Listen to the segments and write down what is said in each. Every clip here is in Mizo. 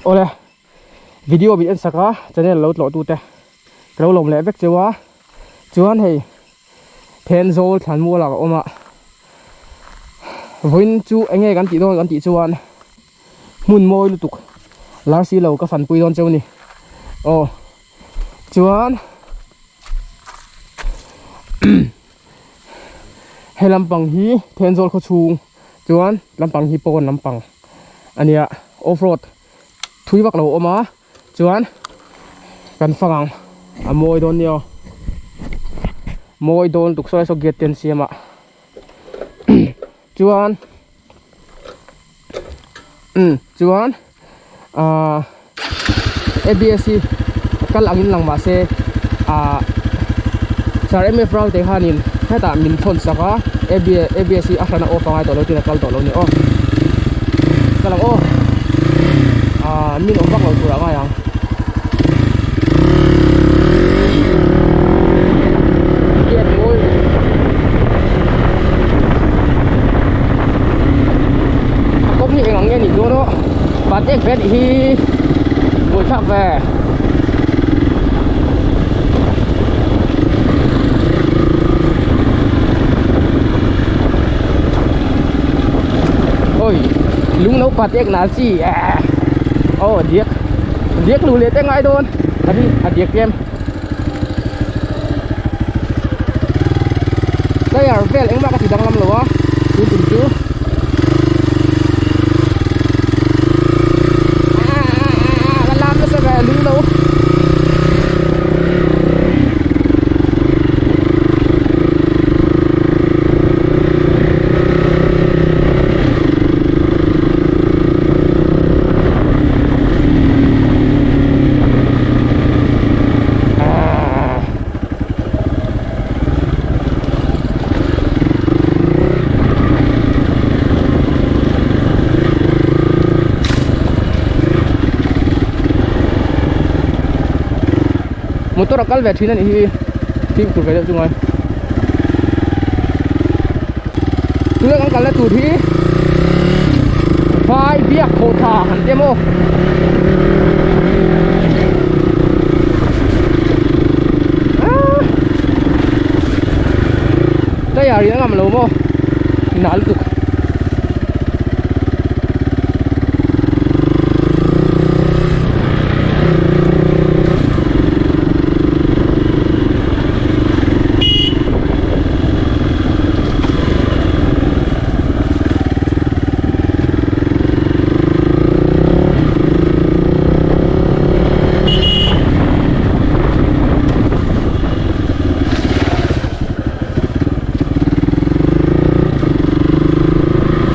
Awle video min en sak a channel lo tlawh tute ka lo lawm leh vek cheu a chuan hei Thenzawl thlanmual ah ka awm a vawiin chu eng nge kan tih dawn kan tih chuan hmun mawi lutuk lar si lo ka fanpui dawn cheu a ni aw chuan he lampang hi Thenzawl khaw chhung chuan lampang hi pawn lampang a nia off road thui vak lo a awm a chuan kan fang ang a mawi dawn nia aw mawi dawn lutuk saw lai saw gate te an siam a chuan umm chuan ahh abs hi kal angin lang mahse ahh sir mf Ralte khanin hetah min thawn sak a abs hi a hran a off a ngai tawh lo tin a kal tawh lo a ni aw kal ang aw ahh min awm vak lo tur ah ngai ang. A kawng hi eng ang nge nih dawn aw van ek ve anih hi buaithlak ve ôi lung lo pat ek na chi aw diak diak lu leh te ngai dawn a hi a diak em tyre vel engmah ka ti danglam lo a tun tum chu a lam nasa ve lung lo Motor a kal ve thin a nih hi fimkhur ve deuh chu ngai tuna kan kalna tur hi vai biak khawh tha han ti maw tyre in a ngam lo maw nal lutuk.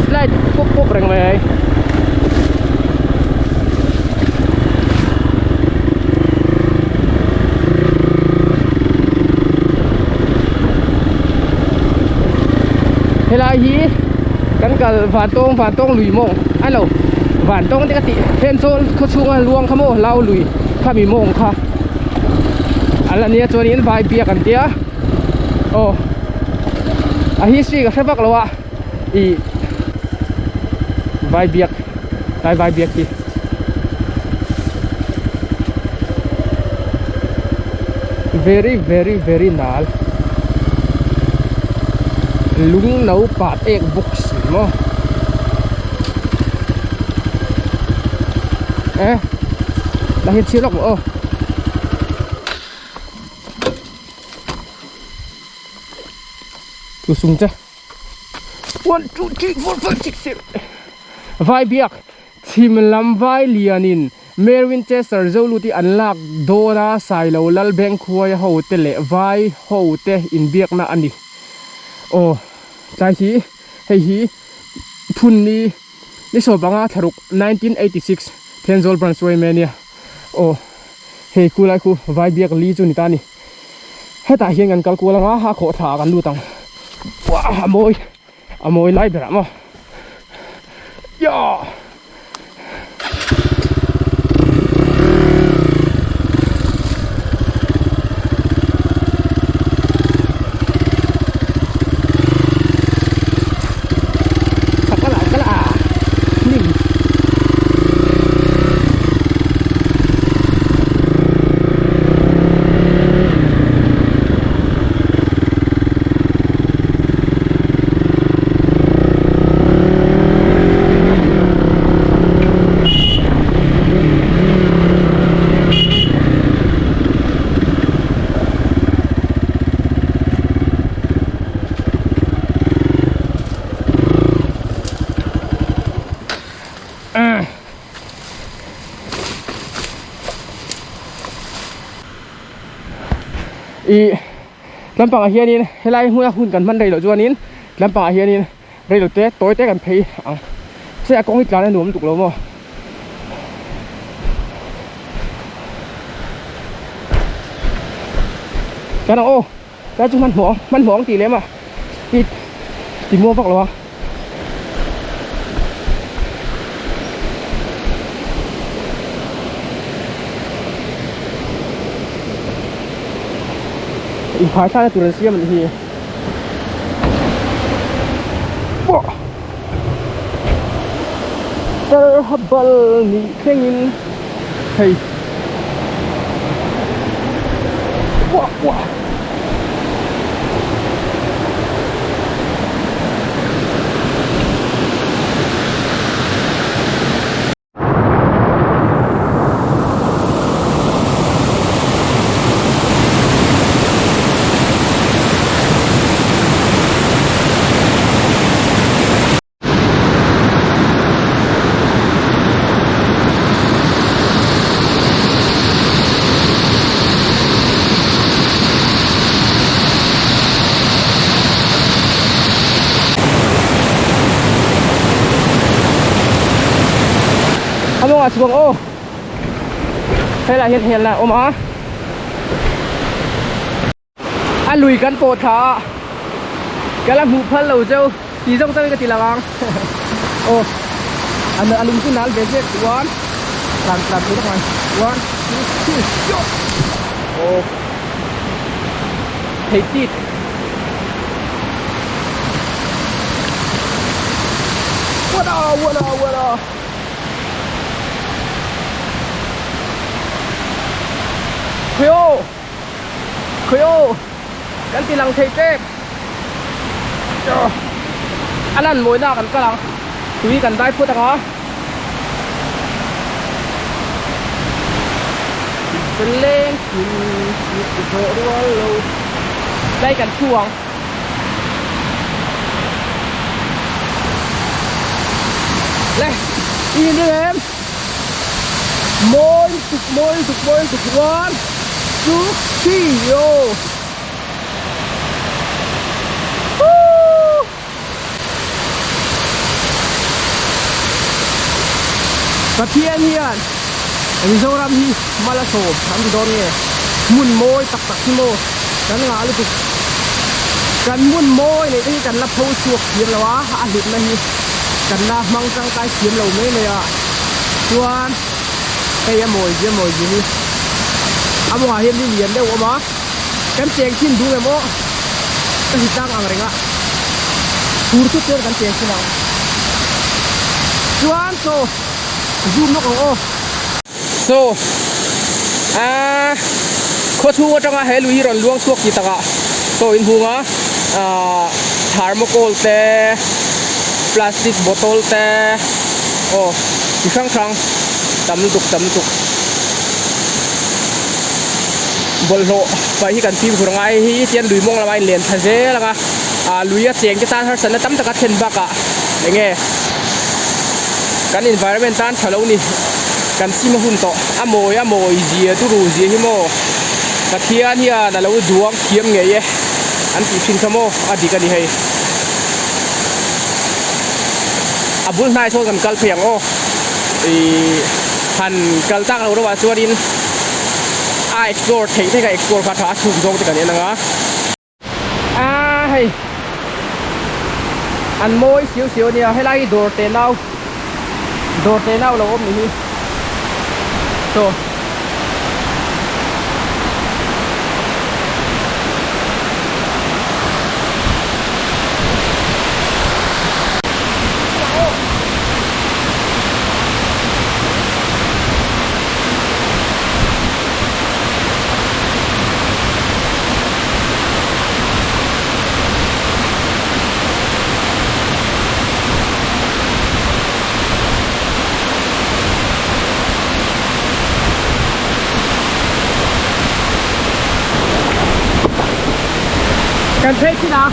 Slide pawp pawp reng mai ai. Helai hi kan kal Vantawng Vantawng lui mawng a lo Vantawng te ka tih Thenzawl khaw chhunga luang kha maw lau lui khami mawng kha a la nia chuanin vai biak an tia aw a history ka hre vak lo a ih vai biak tlai vai biak hi. Very very very nal lung no pat ek bawk si maw e la hian chhiar lawk maw aw. Thu sung che 1 2 3 4 5 6 7 vai biak chhim lam vai lianin Mary Winchester Zolu te an lak dawn a Sailo Lalbengkhuaia ho te leh vai ho te inbiakna a ni aw tlai hi hei hi phun ni ni sawm panga thlaruk 1986 Thenzawl Branch Yma nia aw hei khu lai khu vai biak li chu ni ta a ni. Hetah hian kan kal kual anga a khawh thla ah kan lut ang uah a mawi a mawi lai berah maw yah kala kala hnim. Ih tlampangah hianin helai hmuna hun kan hman rei loh chuanin tlampangah hianin rei lo te tawi te kan phei ang se a kawng hi tlan a nuam lutuk lo maw. Tlan ang aw tlai chu hmanhmawh ang hmanhmawh ang tih lem a speed ti muang vak lo a. Inphai thlakna tur an siam a nih hi. Pawh Tarha bal nih thlengin hei Wah wah A mawngah chhuak aw helaiah hian helna a awm a a lui kan pawh thla a ka la hmuh phal lo cheu ti zawng chauhin ka ti lo ang aw a lung chu nal ve zek chuan tlan tlan thei tak mai one two three aw thei tit. Wala wala wala Khawi aw Khawi aw Kan ti lang thei tep A lan mawina kan kal ang Tui kan dai phut ang a Leng kim i zawh rual lo Tlai kan thu ang. Le i in ring em Mawi tuk mawi tuk mawi tuk one two three yo Woo Pathian hian Mizoram hi mal a sawm an ti dawn nge hmun mawi tak tak hi maw kan ngah lutuk kan hmun mawi neih te hi kan la pho chhuak thiam lo a a hlutna hi kan la hmang tangkai thiam lo mai mai a chuan hei a mawi zia mawi zia hi a mawngah hian mi lian deuh a awm a kan cheng thin duh em aw ka hri tlang ang reng a tur chu chuan kan cheng thin ang chuan chaw zoom lawk ang aw. Chaw aaa khaw chhung atanga he lui hi rawn luang chhuak ti takah chaw in hung a aaa thermocol te plastic bottle te aw chi hrang hrang tam lutuk tam lutuk. Bawlhhlawh paih hi kan fimkhur a ngai hi tian lui mawng lama inlen thla zel ang a ah lui a cheng te tan harsatna tam taka thlen bakah eng nge kan environment tan tha lo ni kan sim a hun tawh a mawi a mawi zia turu zia hi maw Pathian hian a lo duang thiam ngei e an tih thin kha maw a dik a ni hei a bul hnai sawn kan kal phei ang aw ihh han kal tak lo rawh ah chuanin. A explore theih theih a explore kha tha a chhuk zawng te kan en ang a. A hei an mawi siau siau ania helai hi dawr te nau dawr te nau lo awm ni hi chaw. Kan phei chin a.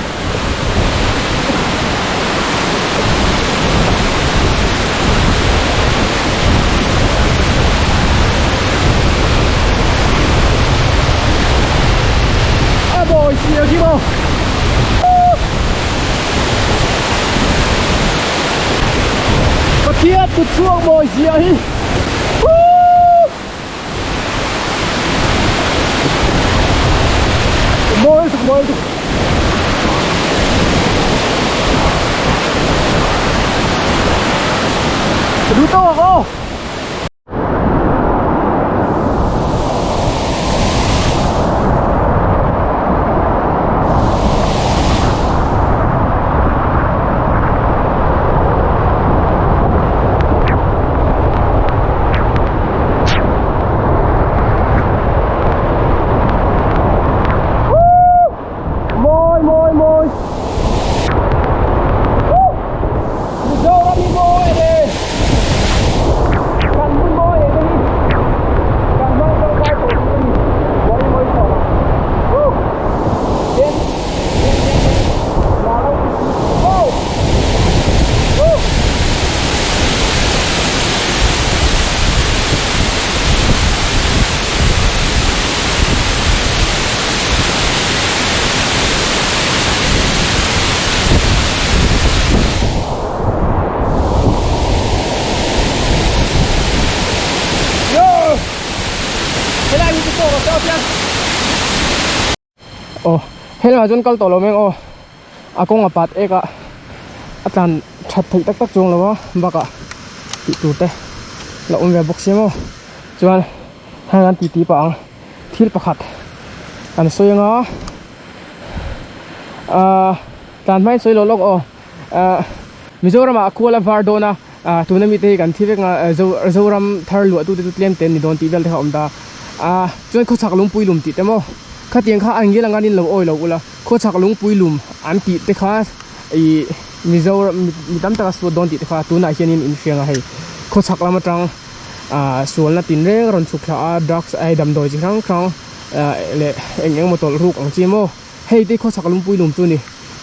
kut chhuak mawi zia hi. Mawi tuk mawi tuk. Duh tawk aw. Mawi mawi mawi. Mizoram hi mawi a ni. Kan hmun mawi leh te hi kan hmang tangkai tawh tur a ni. Mawi mawi tawh lo. Woo! Tin, tin, tin, tin. La lo ti ti. Wow! Woo! Aw helaiah chuan kal tawh lo mai ang aw a kawng a pat ek a a tlan that theih tak tak chuang lo a bakah tih tur te la awm ve bawk sia maw chuan heng an titi pah ang thil pakhat an sawi anga ahh tlan hmain sawi lawk lawk aw ahh Mizoram ah kual a var dawn a ah tuna mite hi kan thi vek a Zoram thar luah tute chu tlem te an ni dawn tih vel te kha a awm ta ah chuan khawchhak lungpui lum tih te maw khatiang kha an ngil ang an inlo awi lo ula khawchhak lungpui lum an tih te kha ih Mizoram mi tam taka suat dawn tih te kha tunah hianin in hriang a hei khawchhak lam atang ah sualna tinreng a rawn chhuk thla a drugs ai damdawi chi hrang hrang ah leh eng eng emaw tawlh ruk ang chi maw. Hei te khawchhak lungpui lum chu ni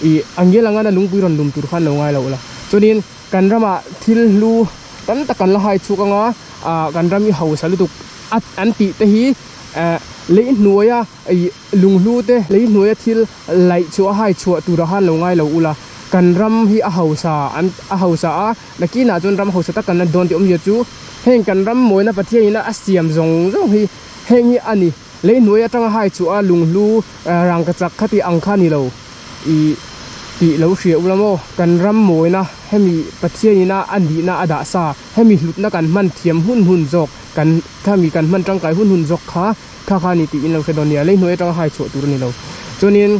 ih a ngil anga na lungpui rawn lum tur khan lo ngai lo ula chuanin kan ramah thil hlu tam tak kan la hai chhuk anga ah kan ram hi hausa lutuk a an tih te hi eh lei hnuaia ih lunghlu te lei hnuaia thil laih chhuah a hai chhuah turah khan lo ngai lo ula kan ram hi a hausa an a hausa a nakinah chuan ram hausa tak kan la dawn tih awmzia chu heng kan ram mawina Pathianin a siam zawng zawng hi heng hi a ni. Lei hnuai atanga hai chu a lunghlu rangka chak kha tih ang kha ni lo ih tih lo hria ula maw? Kan ram mawina hemi Pathianina a nihna a dah sa, hemi hlutna kan hman thiam hun hun zawk, kan khami kan hman tangkai hun hun zawk kha kha kha ni tih in lo hre dawn nia, lei hnuai atanga hai chhuah tur a ni lo. Chuanin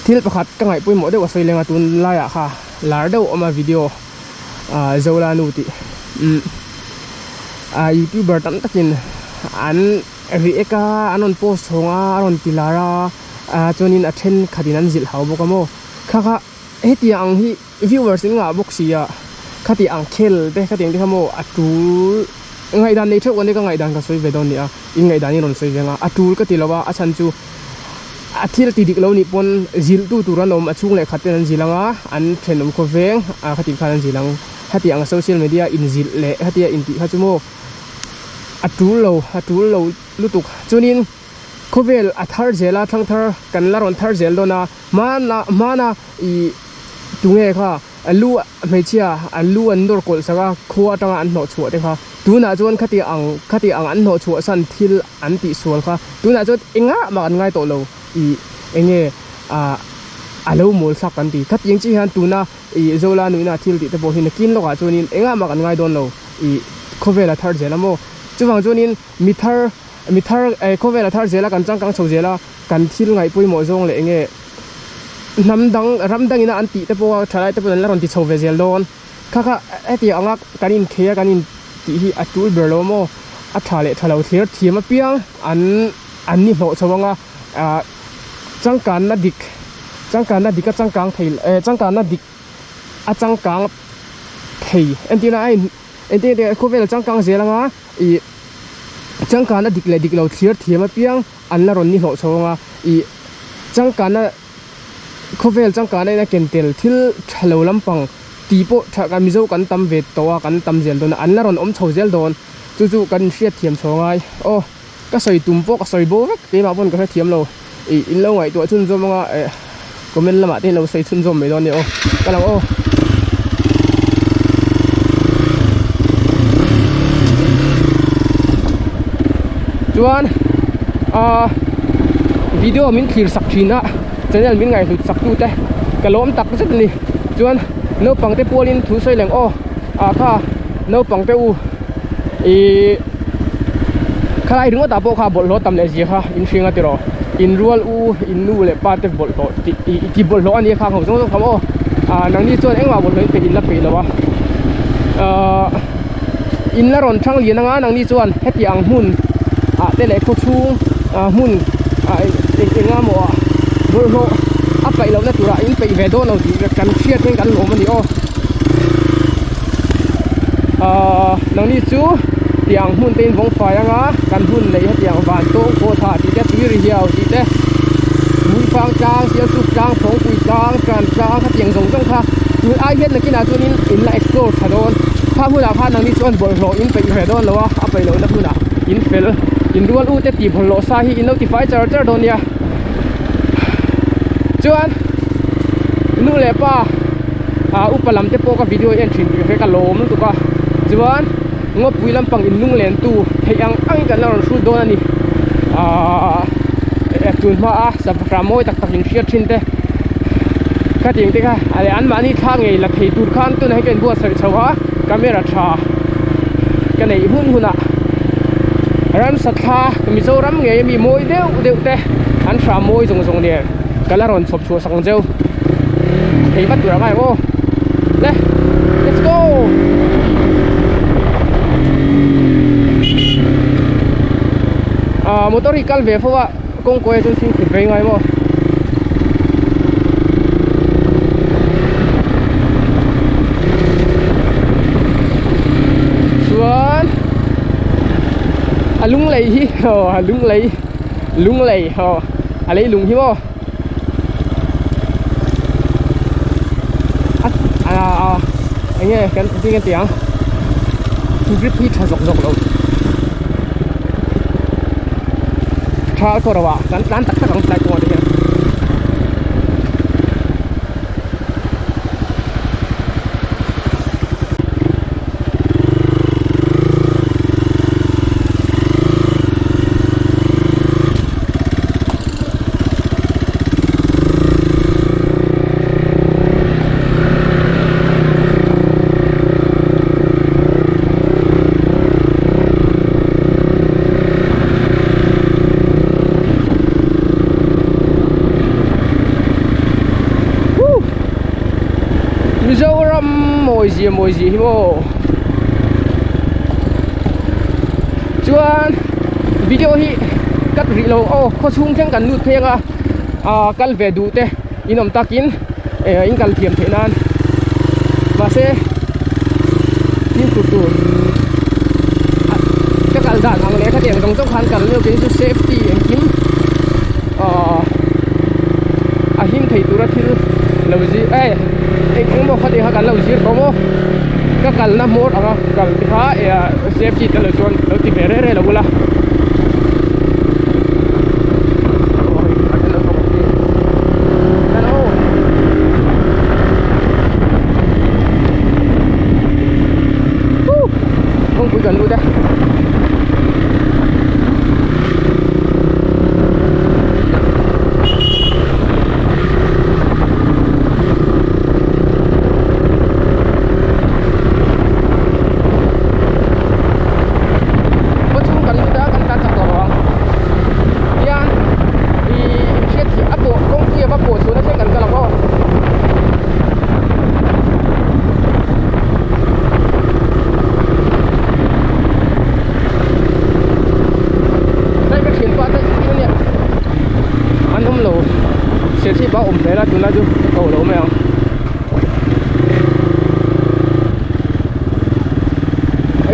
thil pakhat ka ngaih pawimawh deuh a sawi leng a, tunlaiah kha lar deuh a awm a video ah Zolanu tih umm. Ah youtuber tam takin an react a an rawn post chhawng a a rawn ti lar a ah chuanin a thenkhatin an zilh hau bawk a maw kha kha hetiang ang hi viewers in ngah bawk si a khati ang khel te khatiang te kha maw a tul ngaihdan nei theuh ka nia ka ngaihdan ka sawi ve dawn nia in ngaihdan in rawn sawi ve ang a a tul ka ti lo a a chhan chu a thil ti dik lo nih pawn zilh tu tur an awm a chhung leh khat ten an zilh ang a an thenawm khawveng ah khati khan an zilh ang. Heti ang social media inzilh leh hetia intih kha chu maw a tul lo a tul lo lutuk. Chuanin khawvel a thar zel a thlang thar kan la rawn thar zel dawn a hmana hmana ih tunge kha lu hmeichhia an lu an nawr kawlh sak a khua atanga an hnawh chhuah te kha tunah chuan khati ang khati ang an hnawh chhuah san thil an tih sual kha tunah chuan engah mah kan ngai tawh lo ih enge ah a lo mawl thlak kan ti. Khatiang chiah hian tuna. Ih Zola nuihna thil tih te pawh hi nakin lawkah chuanin engah mah kan ngai dawn lo ih khawvel a thar zel a maw chuvang chuanin mi thar mi thar eh khawvel a thar zel a kan changkang chho zel a kan thil ngaih pawimawh zawng leh enge hnam dang ram dangin a an tih te pawh a thalai te pawh an la rawn ti chho ve zel dawn kha kha hetiang anga kan inkhei a kan in tih hi a tul ber lo a maw a tha leh tha lo thlir thiam apiang an an ni hlawh chho ang a ah. Changkanna dik changkanna dik a changkang thei eh changkanna dik a changkang thei entirna a in entir te khawvel a changkang zel anga ih changkanna dik leh dik lo thlir thiam apiang an la rawn ni hlawh chho anga ih changkanna khawvel changkanna in a ken tel thil tha lo lampang tih pawh tha kan mizo kan tam ve tawh a kan tam zel dawn a an la rawn awm chho zel dawn chu chu kan inhriat thiam chho angai aw. Ka sawi tum pawh ka sawi bo vek keimah pawn ka hrethiam lo ih in lo ngaihtuah chhunzawm anga eh comment lamah te in lo sawi chhunzawm mai dawn nia aw ka lang aw. Chuan ahh video min thlir sak thin a channel min ngaihhlut sak tu te ka lawm tak zet a ni. Chuan naupang te pualin thu sawi leng aw ah kha naupang te u ihh khalai ringawt ah pawh kha bawlhhlawh tam leh zia kha in hring a tiraw in rual u in nu leh pa te bawlhhlawh tih ih ti bawlhhlawh a nia kha ang ho zawng zawng kha maw ah nangni chuan engmah bawlhhlawh in peih in la peih lo a ahh in la rawn thang lian anga nangni chuan heti ang hmun ah te leh khaw chhung ah hmun ah eng eng emaw ah bawlhhlawh a paih lohna turah in peih ve dawn lo tih kan hriat hian kan lawm a ni aw ahh nangni chu tiang hmun te in vawng fai anga kan hun neih hetiang van tawng khaw thah tih te tui ri hiau tih te muifang tlang sialsuk tlang phawngpui tlang tan tlang khatiang zawng zawng kha tun ai hian nakinah chuanin in la explore tha dawn kha hunah khan nangni chuan bawlhhlawh in peih ve dawn lo a a peih lohna hunah in fel in rual u te tih bawlhhlawh sa hi in lo ti fai char char dawn nia chuan nu leh pa ah upa lam te pawh ka video en thin tih ka hria ka lawm lutuk a chuan ngawpui lampang in lung len tu theih ang ang in kan la rawn hrut dawn a ni ahh tun hma a sava mawi tak tak in hriat thin te. Khatiang te kha a leh anmahni thla ngei la thei tur khan tunah hian ka inbuatsaih chho a camera tha ka neih hun hunah ramsa thla Mizoram ngei ami mawi deuh deuh te an hram mawi zawng zawng nen ka la rawn chhawp chhuah sak ang cheu thei vat tur a ngai ang aw le let's go. Ah motor hi kal ve fo a. Kawngkawi ah chuan fimkhur vei ngai maw chuan a lunglei hi aw a lunglei lunglei aw a leilung hi maw a a eng nge kan ti kan ti ang grip hi tha zawk zawk lo. Thal kawr ah kan tlan tak tak ang tlai kawngah te hian. Mizoram mawi zia mawi zia hi maw chuan video hi cut rih lo aw khaw chhung thleng kan lut phei anga ah kal ve duh te in awm takin eh in kal thiam theih nan mahse fimkhur tur ka kal dan ang leh khatiang zawng zawng khan kal leuh chu safety engkim ahh a him thei tura thil lo zir eh eng eng maw khatiang kha kan lo zir tawh maw ka kalna hmawr anga kal te kha eh safety te lo chuan lo ti ve reng reng lo ula. Kawngpui kan lut e. Kawchhung kan lut a kan tan chak tawh lo ang. Hian ih hriat hi a pawh kawngpui a va pawh chhuahna thleng kan kal ang aw. Hei ka thianpa te thil ania an awm lo serchhip a awm hmel a tunlai chu ka ko lo mai ang.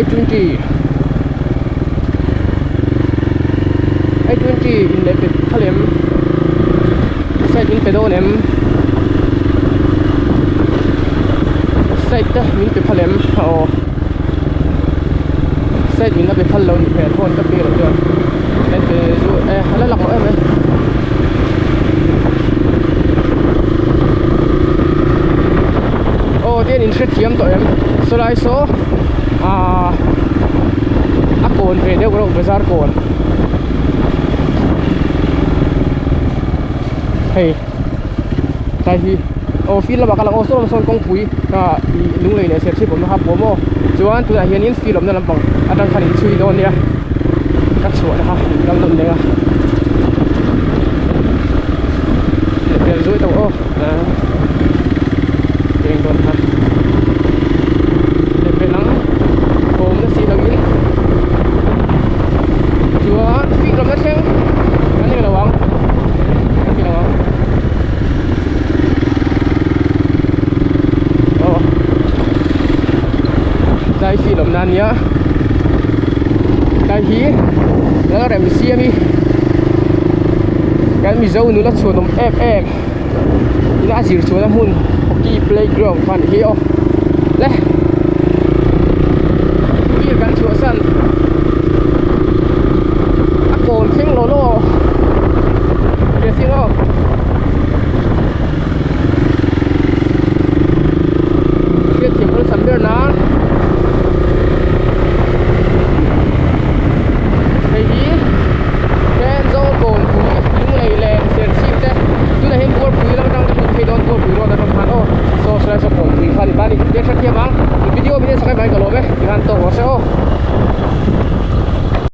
I20 I20 in leh pe phal em side min pe dawn em side te min pe phal em aw side min la pe phal lo nih hmel phone ka pek loh chuan en pe zu e a la lak loh em e. Aw tian in hrethiam tawh em sawlai saw ah a kawn ve deuh reuh bazar kawn. Hei tlai hi aw field lamah ka lang aw saw lam sawn kawngpui ah ih lunglei leh serchhip awmna kha a puam aw chuan tunah hianin field awmna lampang atang khan in chhui dawn nia ka chhuahna kha in kal nawn leng a lehpel zuai tawh aw ah eng dawn kha lehpel ang awmna si loin chuan field awmna thleng kan ni lo ang kan ti lo ang aw tlai field awmna ania tlai hi lal rem siam hi kan mizo nula chhuanawm em em ina a zir chhuahna hmun hockey playground kha a ni hi aw le field kan chhuahsan a kawn thleng law law ke sing aw hriatthiam awlsam ber nan hei hi Thenzawl kawnpui lunglei leh serchhip te tunah hian buarpui lam atang te hmuh theih dawn buarpui road atang khan aw saw saw lai saw kawnpui kha a ni ta a ni tia hriatthiam ang video min en sak em mai ka lawm e tikhan tawk rawh se aw.